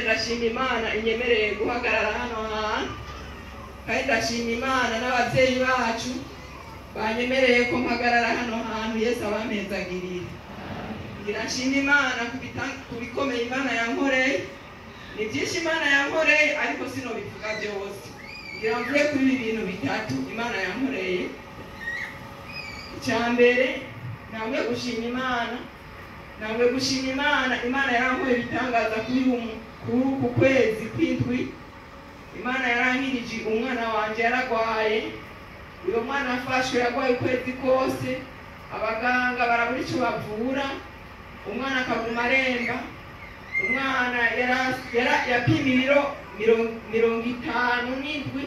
Nanjye ndashima Imana inyemereye guhagarara hano hantu, kandi ndashima Imana n'ababyeyi bacu banyemereye ko mpagarara hano hantu. Yesu abampezagirire. Ngira nshima Imana ku bikomeye Imana yankoreye. Ni byinshi Imana yankoreye, ariko sinobivuga byose. Ngira mvuge kuri ibi bintu bitatu Imana yankoreye. Icya mbere, ntabwo gushima Imana, ntabwo gushima Imana. Imana yarankoreye ibitangaza kuri uku kwezi kw'indwi. Imana yarankirije umwana wanje yaragwaye. Uyo mwana afashwe yarwaye ukwezi kose, abaganga barabura icyo bavura, umwana akaguma aremba. Umwana yapima ibiro 57,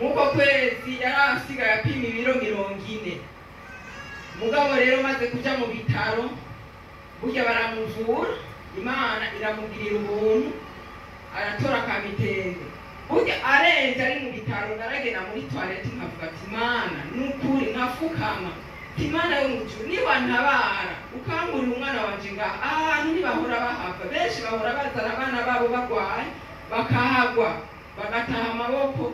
muko kwezi yarasigaye apima ibiro 40. Mugabo rero maze kuja mu bitaro, burya baramuvura, Imana iramugirira ubuntu, aratora kamitende. Burya arenze ari mu bitaro, naragenda muri toilette nkavuga ati Imana nukuri, nkafukama Imana yo mu ijuru niwantabara ukangurira umwana wanje ngaha. Ahantu ntibahora bahava, benshi bahora bazana abana babo bagwaye bakahagwa bagataha amaboko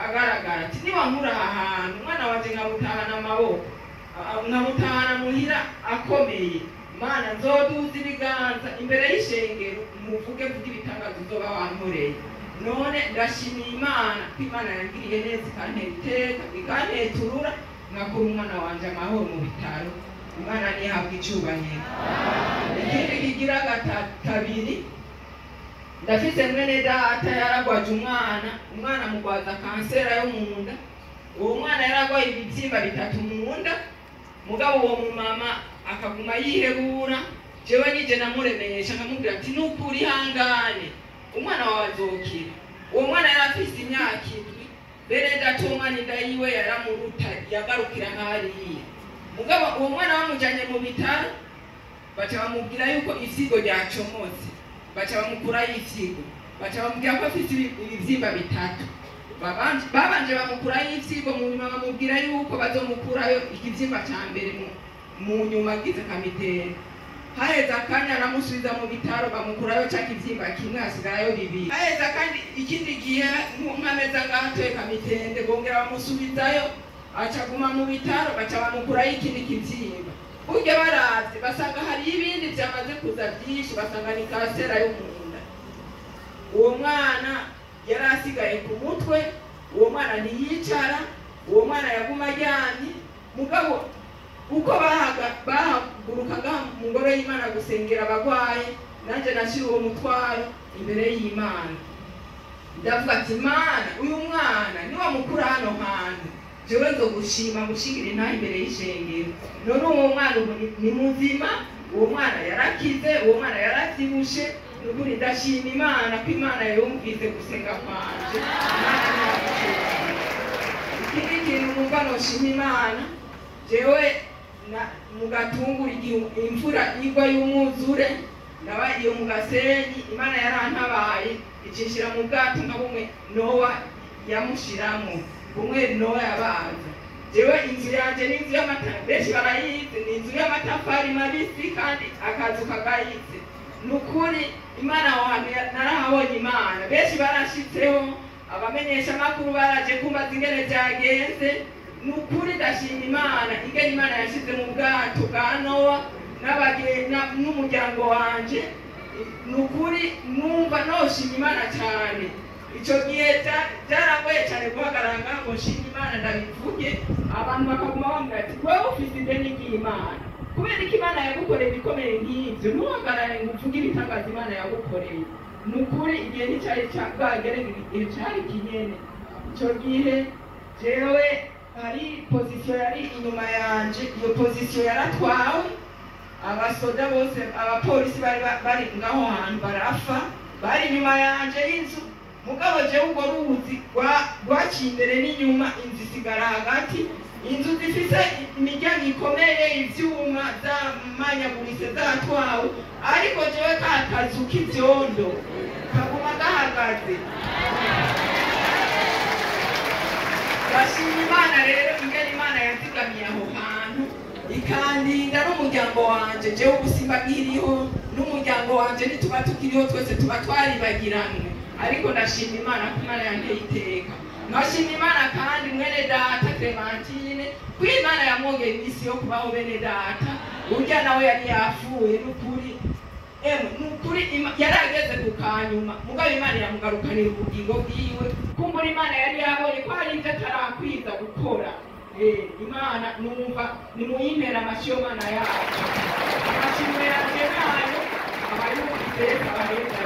agaragara. Ati niwankura aha hantu umwana wanje nkamutahana amaboko, nkamutahana muhira akomeye, Mana nzoduza ibiganza imbere y'ishengero muvuge mvuge ibitangazo uzoba wankoreye. None ndashimiye Imana ko Imana yangiriye neza ikantera iteka ikanteturura nkakura umwana wanje amahoro mu bitaro. Imana ntihabwe icubahiro. Ikindi kigira kabiri, ndafise mwene data yaragwaje umwana, umwana amugwaza kansera yo mu nda. Uwo mwana yaragwaye ibibyimba bitatu mu nda, mugabo uwo mumama akaguma yihebura. Jewe nije namuremesha nkamubwira ati nukuri ihangane, umwana wawe azokira. Uwo mwana yarafise imyaka 7, bene data uwo mwana inda yiwe yaramuruta yagarukira nk'hariya. Mugabo uwo mwana bamujanye mu bitaro, baca bamubwira yuko ifyigo ryacomotse, baca bamukurayo ifyigo, baca bamubwira ko afise ibibyimba bitatu. Babanje bamukurayo ifyigo, mu nyuma bamubwira yuko bazomukurayo ikibyimba ca mbere mu nyuma agize kamitende. Haheze akanya aramusubiza mu bitaro, bamukurayo ca kibyimba kimwe, hasigarayo bibiri. Haheze kandi ikindi gihe nk'amezi angahe atoye kamitende, bongera bamusubizayo, acaguma mu bitaro, baca bamukurayo ikindi kibyimba. Burya baravye basanga hari ibindi vyamaze kuza vyinshi, basanga ni kansera yo mu nda. Uwo mwana yari asigaye ku mutwe, uwo mwana ntiyicara, uwo mwana yaguma aryamye. Mugabo uko bahagurukaga mu ngoro y'Imana gusengera abagwaye, nanje nashira uwo mutwaro imbere y'Imana. Ndavuga ati Imana, uyu mwana niwamukura hano hantu, jewe nzogushima ngushingira intahe imbere y'ishengero. None uwo mwana ubu ni muzima, uwo mwana yarakize, uwo mwana yaravyibushe. Nukuri ndashima Imana ko Imana yumvise gusenga kwanje. Imana ntiyagushima. Ikindi kintu numva noshima Imana, jewe mu Gatunguru igihe imvura igwa y'umwuzure, naba iyo mu Gasenyi, Imana yarantabaye icinshira mu bwato nka bumwe Nowa yamushiramo, bumwe Nowa yabaza. Jewe inzu yanje ni inzu y'amatafari, benshi barayizi, ni inzu y'amatafari mabisi kandi akazu kagayitse. Nukuri Imana aho hantu narahabonye Imana, benshi barashitseho, abamenyesha makuru baraje kumbaza ingene vyagenze. Nukuri ndashima Imana ingene Imana yashize mu bwato bwa Nowa n'umuryango wanje. Nukuri numva noshima Imana cyane. Ico gihe byarangoye cyane guhagarara ngaho ngo nshime Imana ndabivuge, abantu bakaguma bambwira ati wewe ufise ideni ry'Imana, kubera ko Imana yagukoreye ibikomeye nk'ivyo, ntuhagarare ngo uvuge ibitangaza Imana yagukoreye. Nukuri igihe nticari bwagere, igihe cari kinyene. Ico gihe jewe hari position yari inyuma yanje, iyo position yaratwawe, abasoda bose abapolisi bari ngaho hantu barafa, bari inyuma yanje y'inzu. Mugabo jewe urwo ruzi rwaciye imbere n'inyuma, inzu isigara hagati. Inzu zifise imiryango ikomeye, ivyuma zamanyaguritse zatwawe, ariko jewe ka kazu k'ivyondo kaguma gahagaze. Ndashima Imana rero ingene Imana yanzigamiye aho hantu. Ikandinda n'umuryango wanje. Jewe ubusimba bwiriho n'umuryango wanje, ntituba tukiriho twese, tuba twaribagiranwe. Ariko ndashima Imana ko Imana yanteye iteka. Nkashima Imana kandi mwene data Clementine, ko Imana yamwongera iminsi yo kubaho. Bene data, urya nawe yari yapfuye n'ukuri. Emwe, nukuri yari ageze ku kanyuma, mugabo Imana iramugarukanira ubugingo bwiwe. Kumbura Imana yari yabonye ko hari ibyo atarakwiza gukora. Imana numva nimuyimpera amashyi yo Mana yacu. Amashimwe yanjye nayo abayumvise abaheza.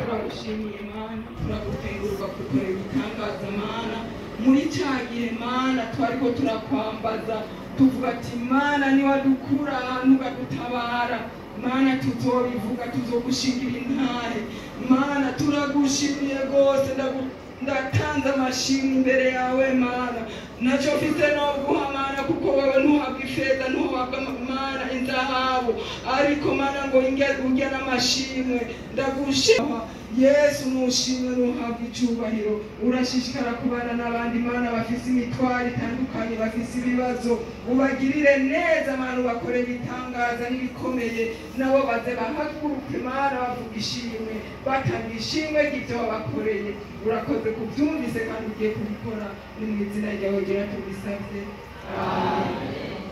Turagushimiye Mana, turagukenguruka kukorera ibitangaza Mana. Muri cya gihe Mana twariko turakwambaza tuvuga ati: "Mana, niwadukura ahantu ukadutabara, Mana, tuzobivuga, tuzogushingira intahe." Mana, turagushimiye rwose. Ndatanze amashimwe imbere yawe Mana. Ntacyo mfite no guha Mana, kuko wewe ntuhabwa ifeza, ntuhabwa Mana inzahabu, ariko Mana ngo urya n'amashimwe. Ndagushima Yesu, nushimwe, nuhabwa icyubahiro. Urashishikara kubana n'abandi Mana bafise imitwaro itandukanye, bafise ibibazo. Ubagirire neza Mana, ubakorere ibitangaza n'ibikomeye, nabo baze bahaguruke Mana bavuga ishimwe, batanga ishimwe ry'ibyo wabakoreye. Urakoze kubyumvise kandi ugiye kubikora. Ni mu izina ryawe ryera tubisabye, amen.